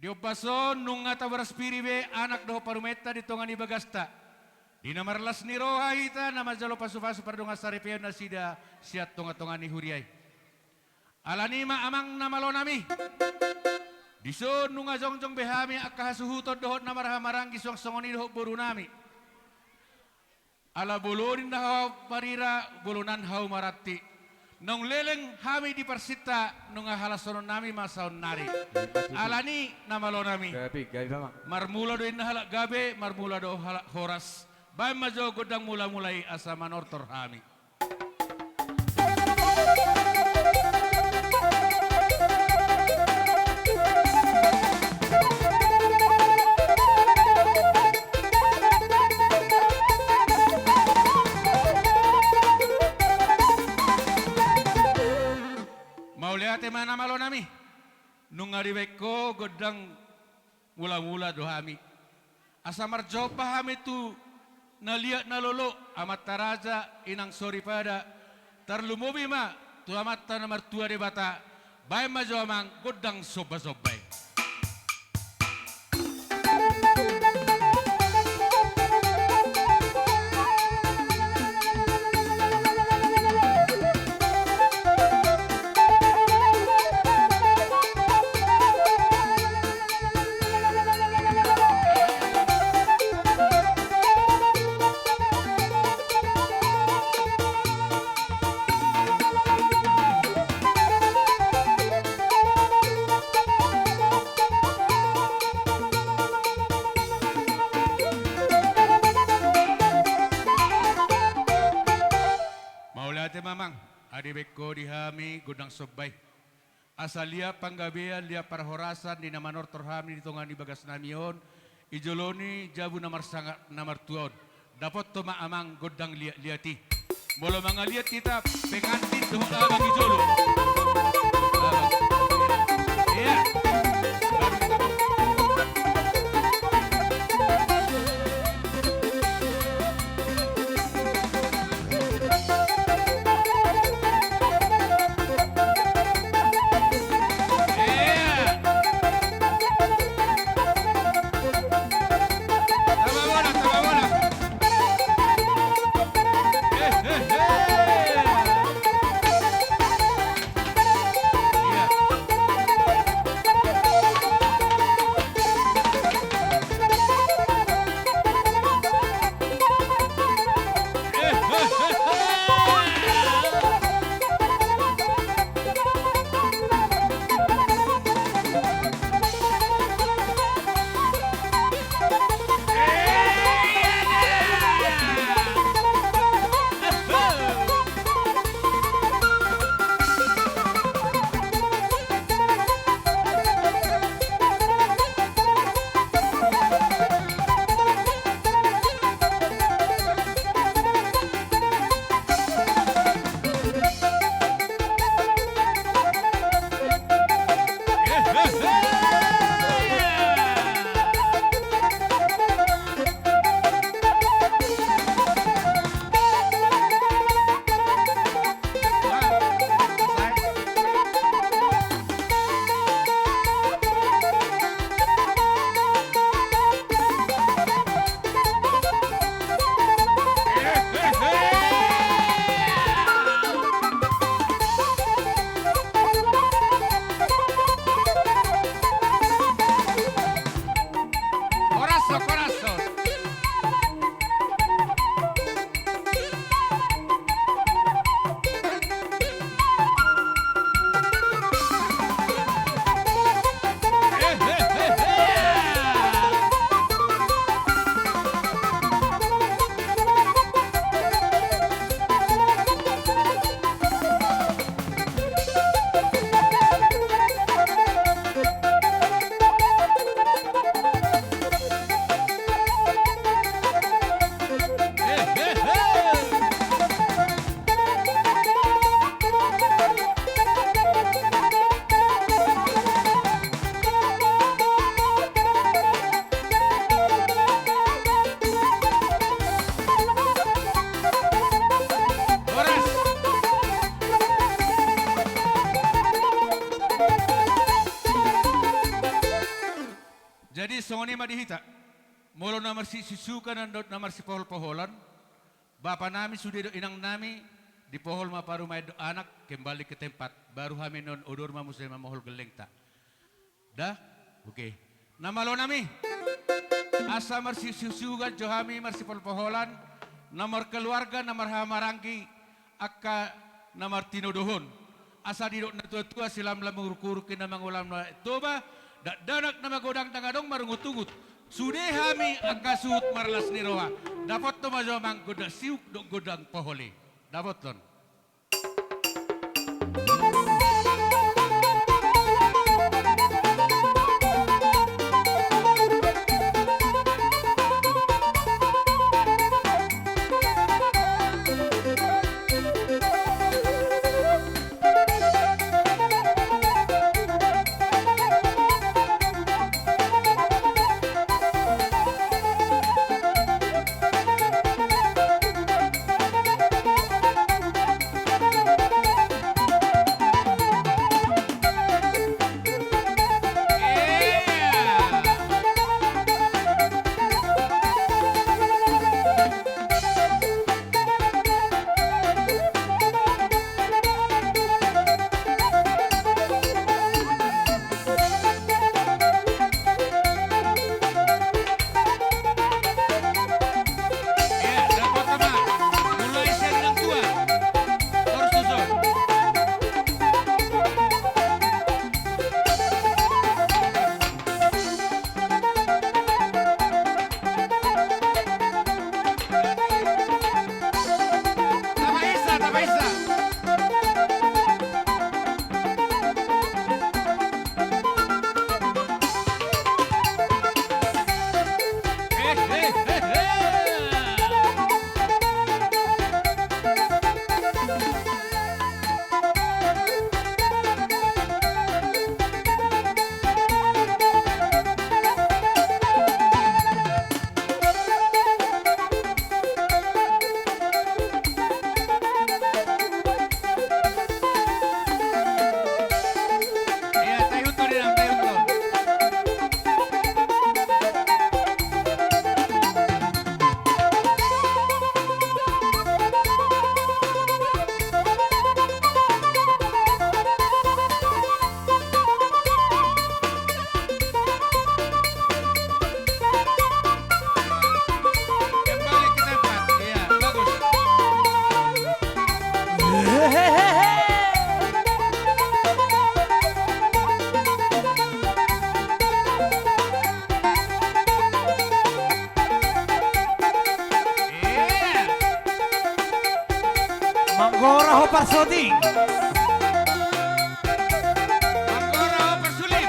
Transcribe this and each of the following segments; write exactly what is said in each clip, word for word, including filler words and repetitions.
Di ombas on nunga taboras piri be anak dohot parumaenta di tonga ni bagasta. Di na marlas ni roha hita na manjalo pasupasu pardongansaripeon nasida sian tongatonga ni huria i. Alani ma amang na malonami, dison nunga jongjong be hami angka hasuhuton dohot na marhahamaranggi suang songon i dohot borunami. Ala bolon ninna hau marira, bolonan hau maranti. Naung leleng hami di parsinta nunga halashononnami ma saonnari. Alani na malonami, gabe, gabe ma amang. Marmula do ninna halak gabe, marmula do halak horas. Baen ma jo gondang mulamula i asa manortor hami. Mauliate ma na malonami. Nunga dibaen ho gondang mulamula do hami. Asa marjompa hami tu na liat na lolo, amanta raja, inang soripada, tarlumobi ma tu Amanta na martua Debata. Baen ma jo amang gondang sombasomba i. Mauliate ma amang, asa dibaen ho di hami gondang somba i. Asa liat panggabean, liat parhorasan di na manortor hami di tonga ni bagasnami on, di jolo ni jabu na marsangap na martua on. Dapothon ma amang gondang liatliat i. Molo mangaliat hita pengantin dohot abang di jolo. Abang. Ia. Jadi songon i ma di hita. Molo na marsisusukan dohot na marsipoholpoholan, bapa nami sude dohot inang nami, dipohol ma parumaen dohot anak kembali ke tempat, baru hami annon odor ma muse mamohol gellengta. Da? Oke. Na malo nami. Asa marsisusukan jo hami marsipoholpoholan, na markeluarga, na marhahamaranggi, angka na martinodohon. Asa didok natuatua, silamlam mangurungurung, na mangulam na Toba, dakdanak na magodang ndang adong marungutungut. Sude hami angka suhut marlas ni roha. Dapothon ma jo amang gondang siuk dohot gondang poholi. Dapothon. Manggora ho parsoting. Manggora ho parsulim.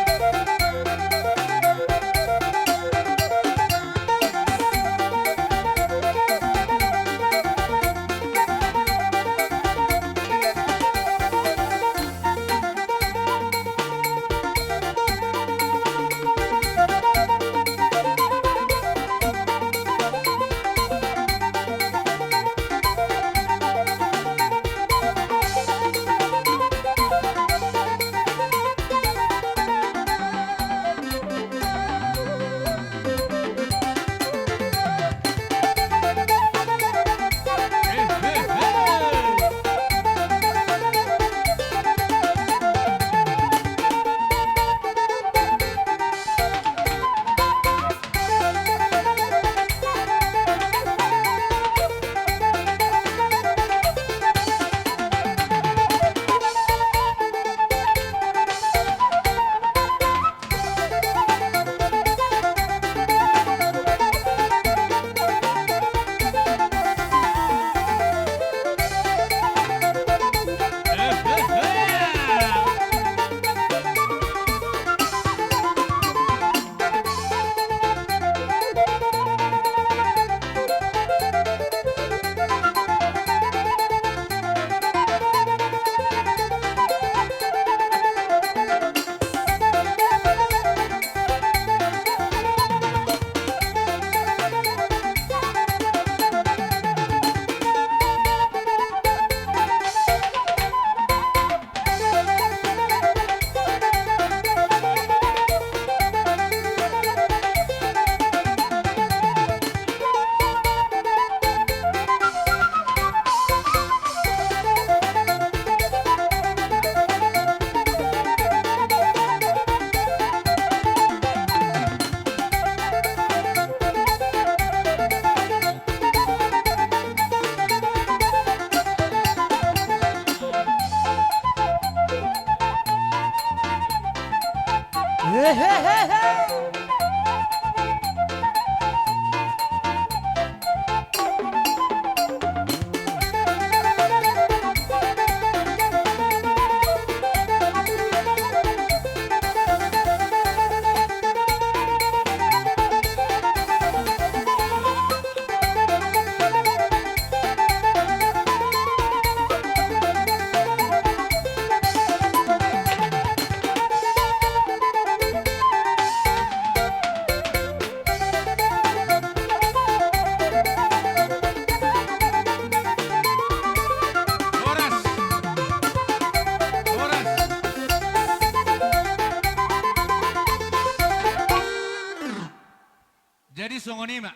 Jadi songon i ma,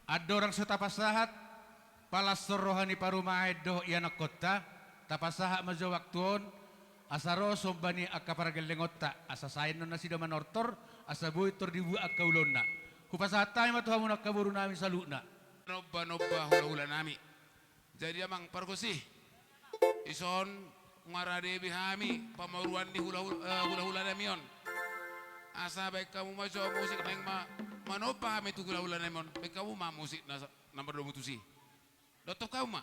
andorang so tapasahat palas ni roha ni parumaen dohot ianakkonta, tapasahat ma jo waktu on, asa ro somba ni angka pargellengonta, asa sae annon nasida manortor, asa boi tor dibuat angka ulaonna. Hupasahat hami ma tu hamu angka borunami saluhutna. Nomba-nomba hula-hulanami. Jadi amang pargonsi, dison nunga rade be hami pamoruon ni hula-hula, eh, hula-hulanami on. Asa baen hamu ma jo musik naeng ma, manomba hami tu hula-hulanami on. Baen hamu ma musik na sa-, na mardomu tusi. Dotop hamu ma.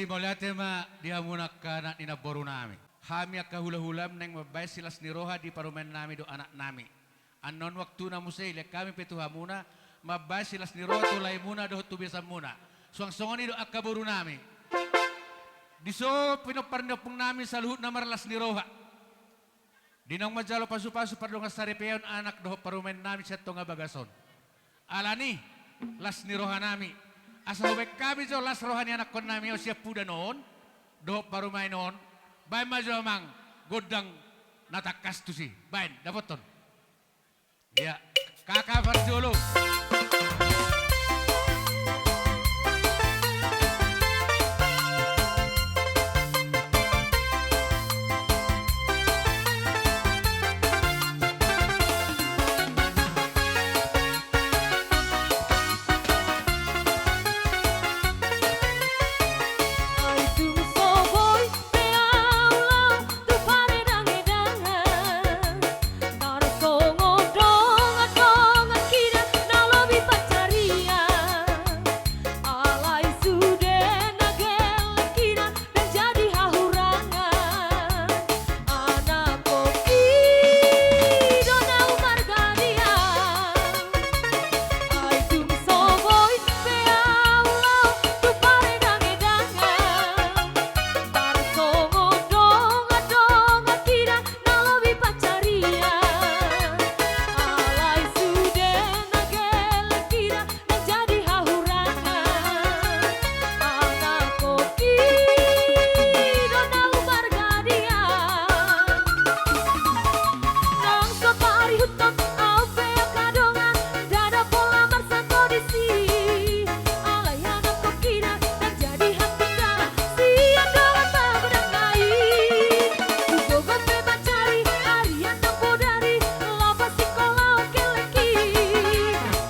Mauliate ma di hamuna angka anak ni namboru nami. Hami angka hula-hulam naeng mambahen silas ni roha di parumaen nami dohot anak nami. Annon waktuna muse, lean hami pe tu hamuna, mambahen silas ni roha tu laemuna dohot tu besanmuna. Suang songon i do angka boru nami. Dison pinompar ni ompung nami saluhutna marlas ni roha. Di naung manjalo pasu-pasu pardongan saripeon anak dohot parumaen nami sian tonga bagas on. Alani, las ni roha nami. Asa hubahen hami jo las roha ni anakkon nami on sian pudan on, dohot parumaen on. Bahen ma jo amang, gondang na tangkas tusi. Bahen, dapothon. Ia, kaka parjolo. Ai tung so boi pe au laho tu paredangedangan, tarsongon dongan-dongan kina na lobi pansarian. Alai sude na gelleng kina, ndang jadi hahurangan. Anakkon i do na umarga dia. Ai tung so boi pe au laho tu paredangedangan, tarsongon dongan-dongan kina na lobi pansarian. Alai sude na gelleng kina, ndang jadi hahurangan. Anakkon i do na umarga dia. Nang so tarihuthon au pe angka dongan, ndada pola marsanto disi. Alai anakkon kina, ndang jadi hatindalan sian dongan pagodangna i. Hugogo pe mancari arian nang bodari, laho pasikola on gellengki.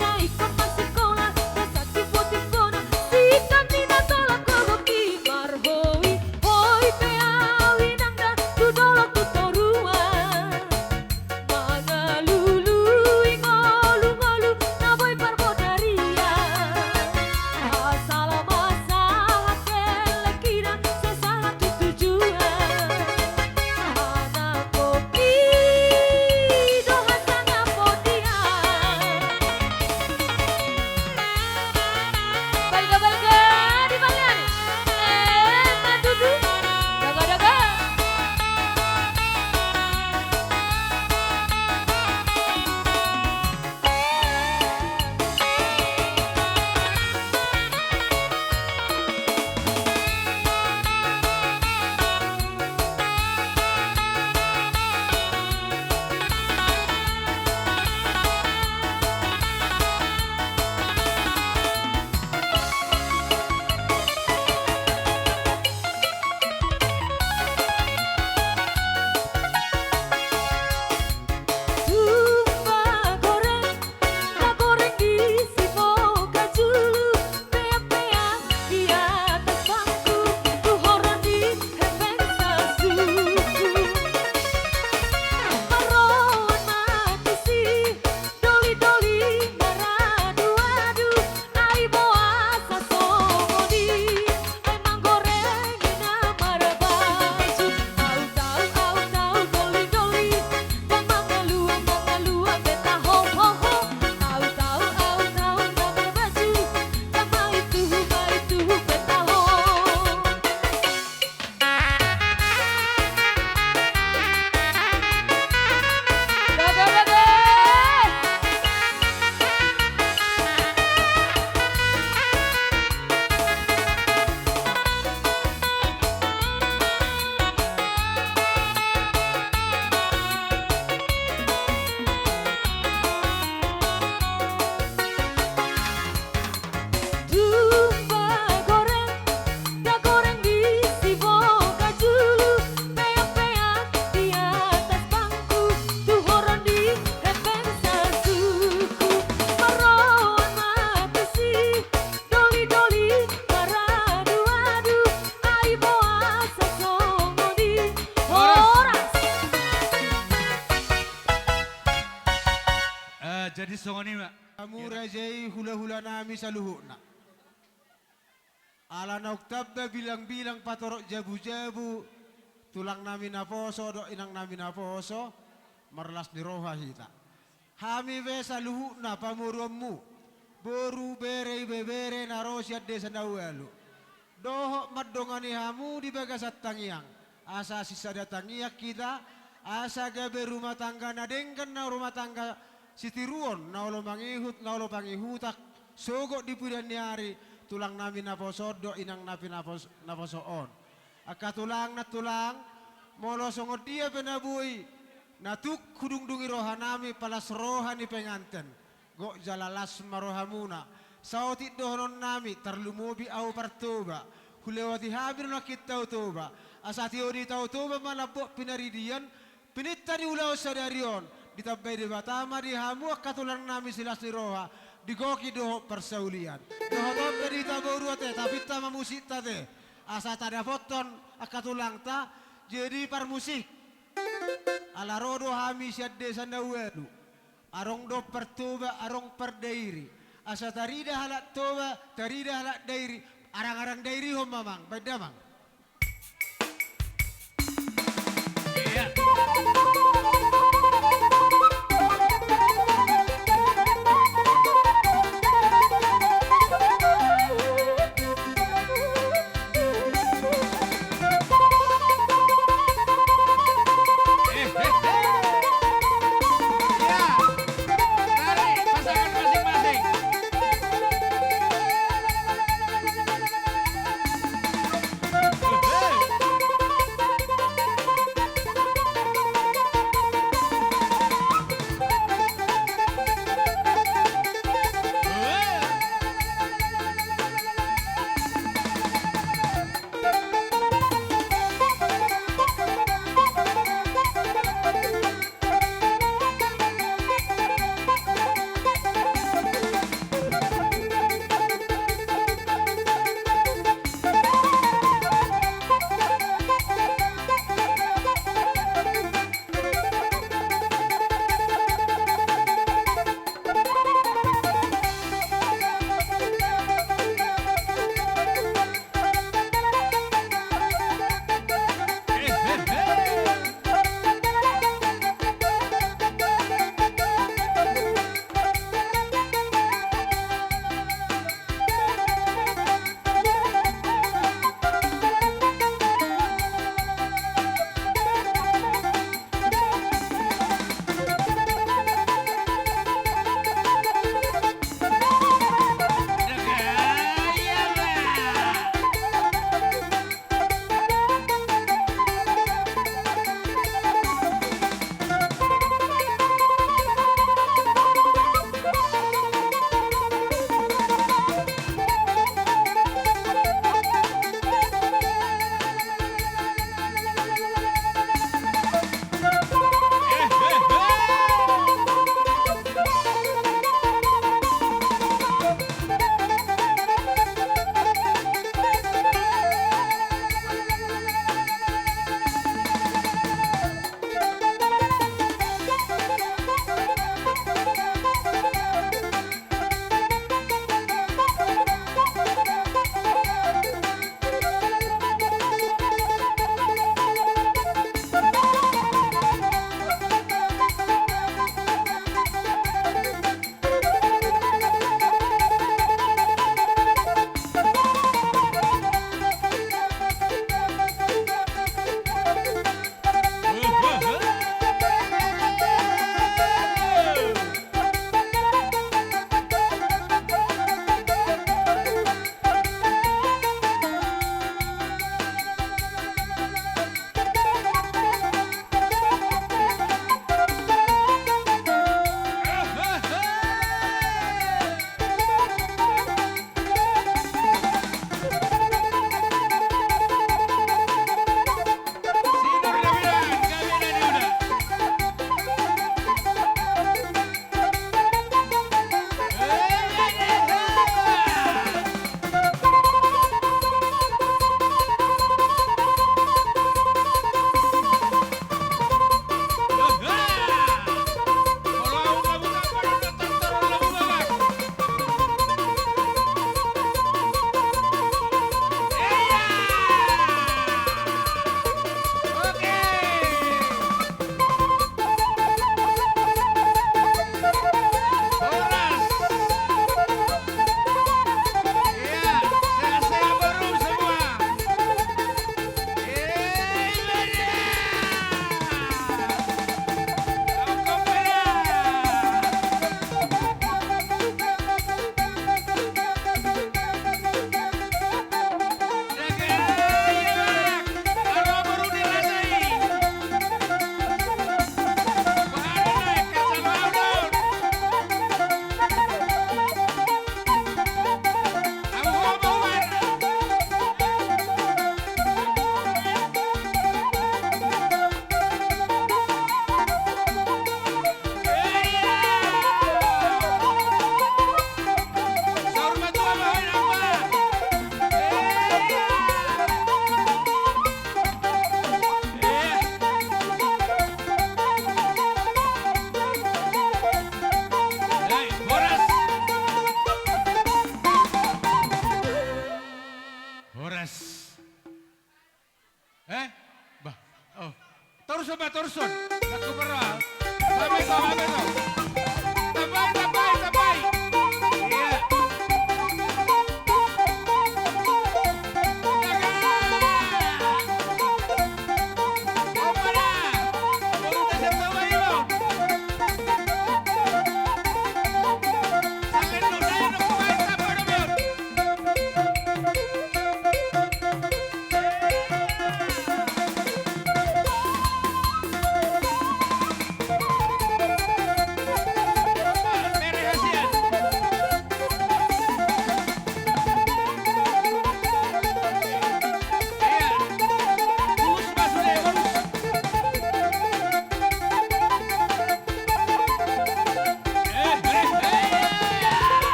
Na ingkon marsikola, na satimpotipona, sian ninna tolap gogoki. Marhoi-hoi pe au inang da, tu dolok tu toruan. Mangalului ngolu-ngolu na boi parbodarian. Asal ma sahat gellengkina sai sahat tu tujuan. Anakkon i do hasangapon dia. Balga-balga di balai. Eh, matutu. Daga-daga. Tumba goreng, na goreng di siboga julu, peak-peak di atas bangku, tu horong di hepeng sasuku. Marroan ma tusi, doli-doli maradu-adu, ai boasa songon i, ai manggoreng i na marbaju. Au tahu, au tahu, doli-doli, ndang mangaluang, mangaluang pe taho, ho, ho. Au tahu, au tahu, na marbaju, ndang maituhu, maituhu pe taho. Tumba goreng, na goreng di siboga julu, peak-peak di atas bangku, tu horong di hepeng sasuku. Marroan ma tusi, doli-doli maradu-adu, ai boasa songon i. Horas. Eh, jadi songon i ma. Hamu raja i, hula-hula nami saluhutna. Ala naung tamba bilang-bilang patorop jabu-jabu, tulang nami naposo dohot inang nami naposo, marlas ni roha hita. Hami pe saluhutna pamoruonmu, boru, bere, ibebere na ro sian desa na ualu, dohot mandongani hamu di bagasan tangiang, asa sisada tangiang hita, asa gabe rumah tangga na denggan, na rumah tangga sitiruon, na olo mangihut, na olo pangihutan, sogot di pudi ni ari, tulang nami naposo on dohot inang nami napos-, naposo on. Angka tulang, nantulang, molo songon dia pe na boi, na tuk hudungdungi roha nami palas roha ni penganten, gok jala las ma rohamuna. Saotik dohonon nami, tarlumobi ahu Partoba, hulewati hami do nangkin Tao Toba, asa tio ni Tao Toba ma lambok pinaridian, pininta ni ulaon sadari on, ditambai Debata ma di hamu angka tulang nami silas ni roha, di goki dohot parsaulian. Dohot on pe di hita boru ate, tapinta ma musikta ate, asa tadapothon angka tulangta, jadi parmusik. Ala ro do hami sian desa na ualu, adong do Partoba, adong Pardairi, asa tarida halak Toba, tarida halak Dairi, arang-arang dairihon ma amang, baen damang.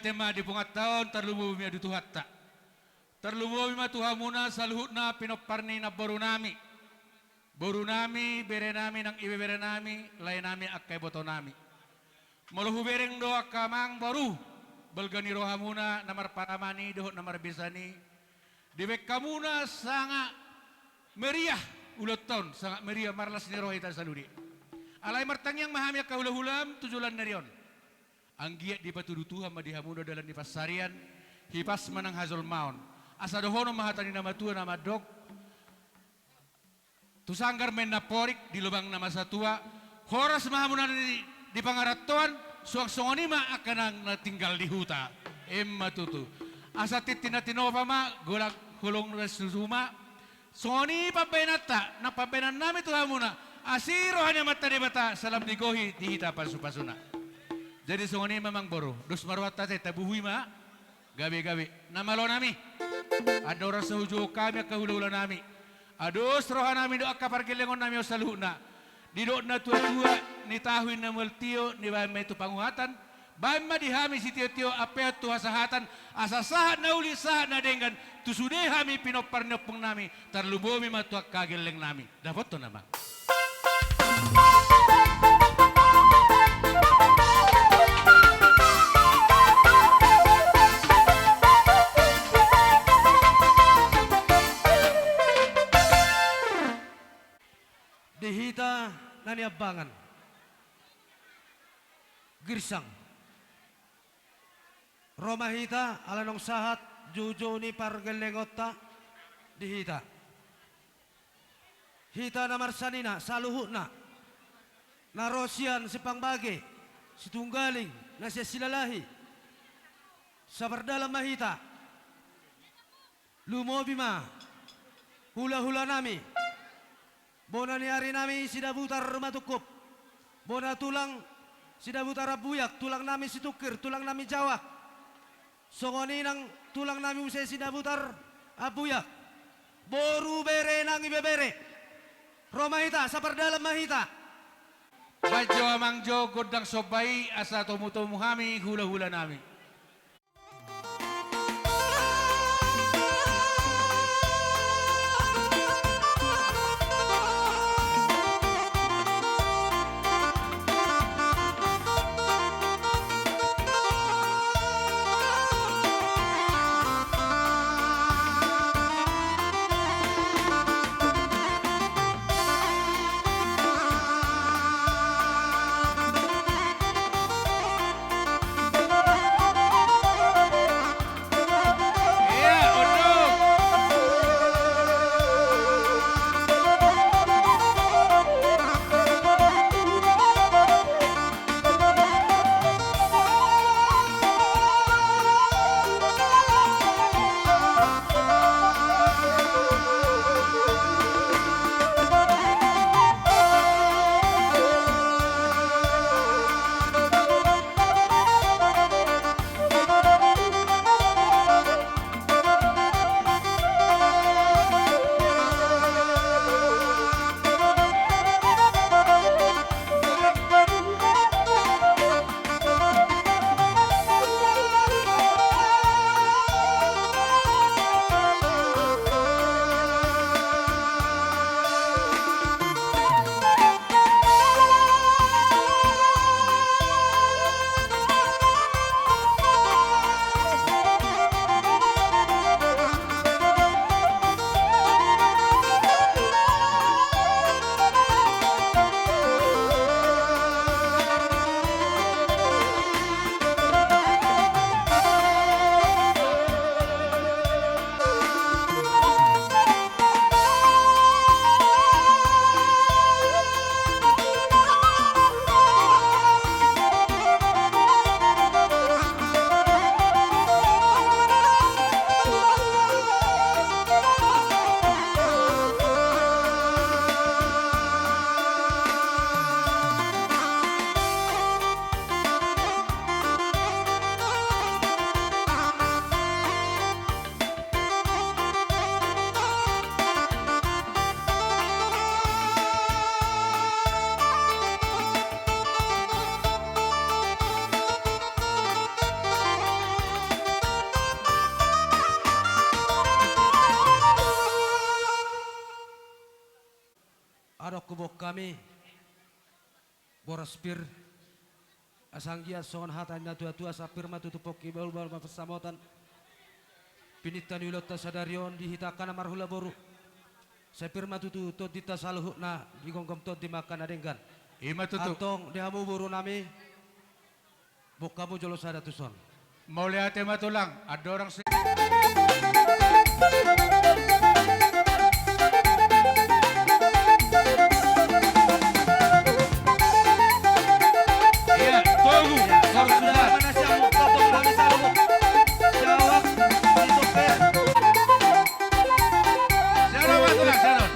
Tema di punganta on, tarlumobi ma di Tuhanta. Tarlumobi ma tu hamuna saluhutna pinompar ni namboru nami, boru nami, bere nami nang ibebere nami, lae nami, angka iboto nami. Molo hubereng do angka amang boru, balga ni rohamuna na marparamani dohot na marbisa ni, dibaen hamuna sanga meriah ulaonta on, sanga meriah marlas ni roha hita saluhutna. Alai martangiang ma hami angka hulahulam tu joloan ni ari on. Anggiat dipatudu Tuhan ma di hamuna dalan ni pansarian, hipas ma nang hajolmaon. Asa dohonon ma hata ni na matua na mandok, tu sanggar ma inna porik, di lobang na masa tua, horas ma hamuna di, di pangarantoan, suang songon i ma angka na tinggal di huta. Emma tutu. Asa tintin na tinopa ma, golangholong na susuma, songon i pambahenanta, nang pambahenan nami tu hamuna, asi roha ni Amanta Debata, sai lam digohi di hita pasupasuna. Jadi songon i ma amang boru, dos ma rohanta ate, tabuhui ma, gabegabe. Na malo nami, andorang so hujou hami angka hulahula nami, ados roha nami dohot angka pargellengon nami on saluhutna. Didok natuatua, nitahu inna mual tio, nibaen ma i tu panguhatan, baen ma di hami sitiotio ampeon tu hasahatan, asa sahat na uli sahat na denggan, tu sude hami pinompar ni ompung nami, tarlumobi ma tu angka gelleng nami. Dapothon amang. Di hita na niambangan, girsang. Ro ma hita ala naung sahat joujou ni pargellengonta di hita. Hita na marsanina saluhutna, na ro sian Simpang Bage, Situnggaling, na sian Silalahi, sapardalan ma hita. Lumobi ma hulahula nami, bona ni ari nami Sidabutar Rumatungkup, bona tulang Sidabutar Ambuyak, tulang nami Situngkir, tulang nami Jawa. Songon i nang tulang nami muse Sidabutar Ambuyak, boru, bere nang ibebere. Ro ma hita, sapardalan ma hita. Baen jo amang jo gondang somba i, asa tomutomu hami hulahula nami. Boan hami boras pir. Asa anggiat songon hata ni na tuatua, sai pir ma tutu pongki, bahulbahul ma pansamotan. Pinangido ni Tuhanta sadari on di hita angka na marhula boru, sai pir ma tutu tondinta saluhutna, digomgom tondi ma angka na denggan. Ima tutu. Antong di hamu borunami, boan hamu jolo sada tuson. Mauliate ma tulang, andorang si- Iya, togu. Iya, hormat, hormat. Mana siap, totong kami saluhut. Jawab, itu fair. Siapa, tulang, siapa?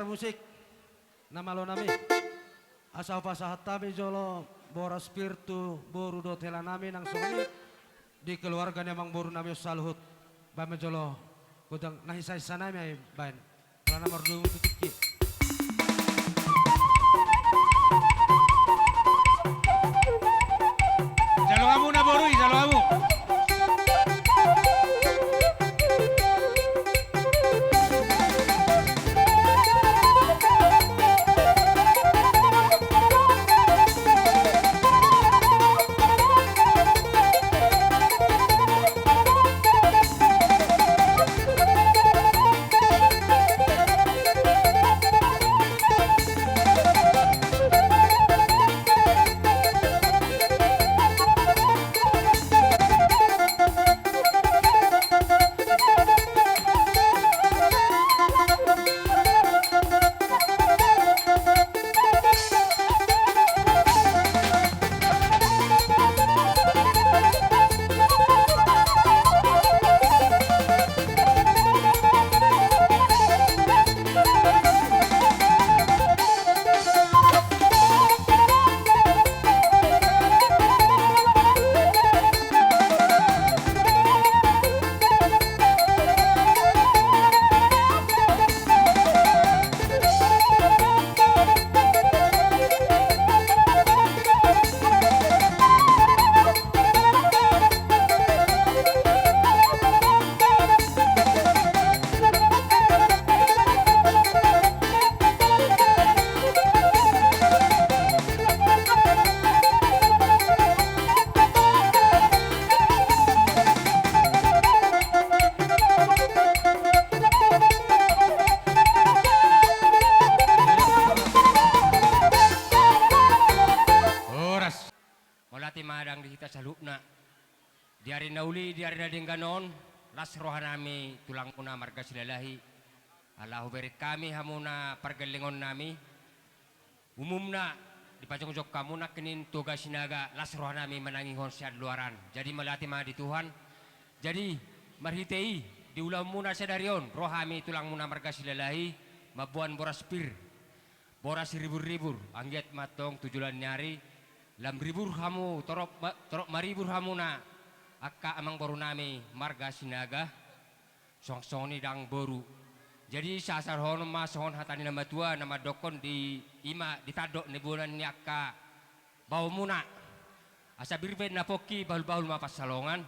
Musik na malo nami. Asa hupasahat hami jolo boras pir tu boru dohot hela nami nang songon i di keluarga ni amang boru nami on saluhut. Baen ma jolo godang na hisa-hisa nami ai baen. Alana mardumu tu tingki. Jalo hamu na boru i, jalo hamu. Horas. Mauliate ma dang di hita saluhutna. Di ari na uli, di ari na denggan on, las roha nami tulangmuna marga Silalahi. Ala hubereng hami hamuna pargellengon nami. Umumna dipajongjong hamu nangkining Toga Sinaga, las roha nami manangihon sian luaran. Jadi mauliate ma di Tuhan. Jadi marhite i, di ulaonmuna sadari on, ro hami tulangmuna marga Silalahi mamboan boras pir. Boras ribur-ribur, anggiat ma antong tu joloan ni ari, lam ribur hamu, torop ma-, torop maribur hamuna, angka amang boru nami marga Sinaga, songon-songon i dang boru. Jadi sasarohonon ma songon hata ni na matua na mandokkon di, i ma di tandok ni bona ni angka baomuna. Asa pir pe na pongki, bahul-bahul ma pansalongan.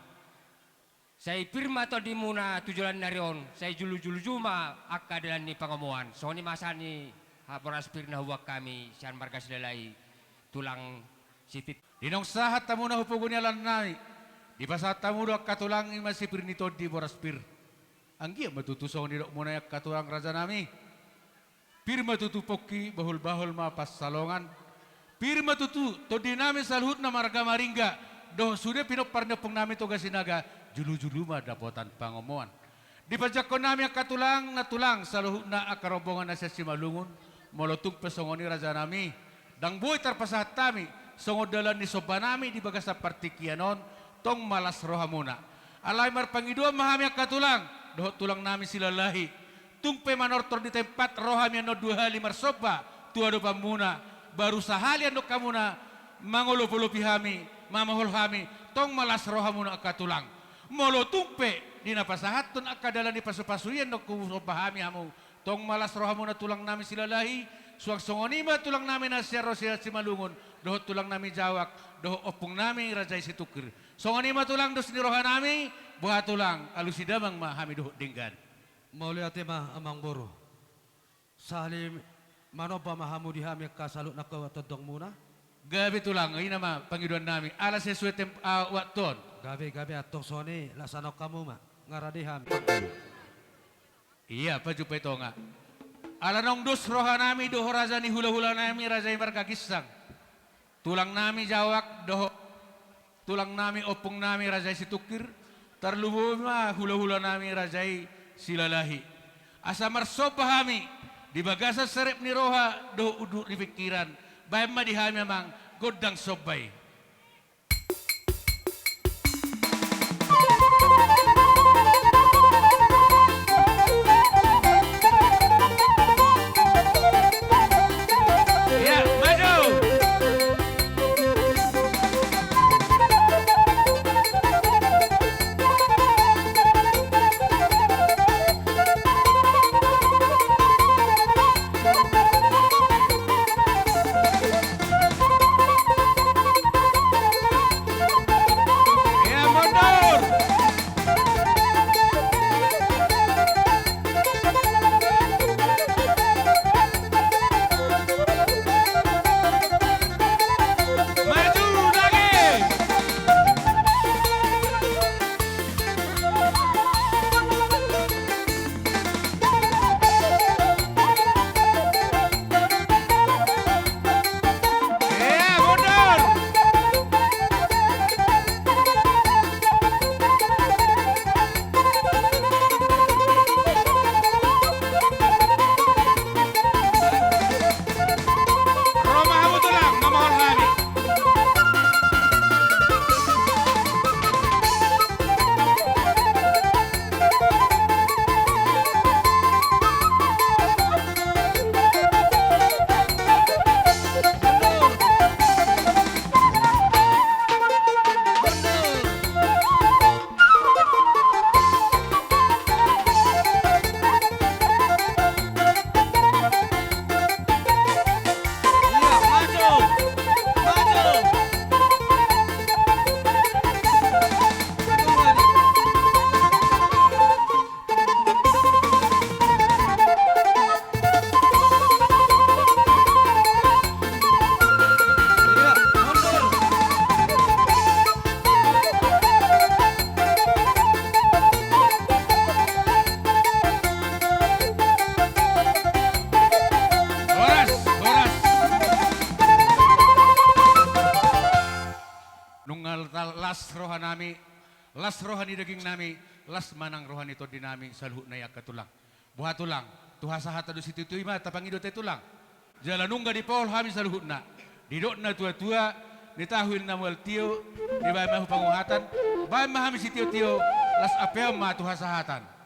Sai pir ma tondimuna tu joloan ni ari on, sai julu-julu ma angka dalan ni pangomoan. Songon i ma sahat ni boras pir na huboan hami sian marga Silalahi, tulang sitit. Di naung sahat hamu na hupogu ni alang nami, dipasahat hamu do angka tulang i ma sipir ni tondi boras pir. Anggiat ma tutu songon nidokmuna i angka tulang raja nami. Pir ma tutu pongki, bahul-bahul ma pansalongan. Pir ma tutu tondi nami saluhutna marga Maringga, dohot sude pinompar ni ompung nami Toga Sinaga, julu-julu ma dapotan pangomoan. Dipanjangkon nami angka tulang, na tulang saluhutna angka rombongan na sian Simalungun, molo tung pe songon i raja nami, dang boi tarpasahat hami, songon dalan ni somba nami di bagasan partingkian on, tong ma las rohamuna. Alai marpangidoan ma hami angka tulang, dohot tulang nami Silalahi. Tung pe manortor di tempat ro hami annon dua hali marsomba tu adopanmuna, baru sahali annon hamuna mangolop-olopi hami, mamahol hami, tong ma las rohamuna angka tulang. Molo tung pe di na pasahathon angka dalan ni pasu-pasu i annon husomba hami hamu, tong ma las rohamuna tulang nami Silalahi, suang songon i ma tulang nami na sian ro sian Simalungun, dohot tulang nami Jawak, dohot ompung nami raja i Situngkir. Songon i ma tulang dos ni roha nami, boha tulang, alusi damang ma hami dohot denggan. Mauliate ma amang boru. Sahali manomba ma hamu di hami angka saluhutna angka tondongmuna. Gabe tulang, i nama pangidoan nami, ala sesuai tem-, ah, waktu on. Gabe, gabe antong songon i, laksanaon hamu ma, nga rade hami. Ia, pajumpang i tonga. Ala naung dos roha nami dohot raja ni hula-hula nami, raja i marga Ginsang. Tulang nami Jawak dohot tulang nami ompung nami raja i Situngkir, tarlumobi ma hula-hula nami raja i Silalahi. Asa marsomba hami di bagasan serep ni roha dohot unduk ni pingkiran, baen ma di hami amang gondang somba i. rohanami, las roha ni dagingnami, las ma nang roha ni tondinami saluhutna i angka tulang. Boha tulang, tu hasahatan do sitio-tio i ma tapangido te tulang. Jala nunga dipaol hami saluhutna. Didok na tua-tua, nitahu ilmu na mual tio, dibaen ma hu panguhatan, baen ma hami sitio-tio, las ampeon ma tu hasahatan.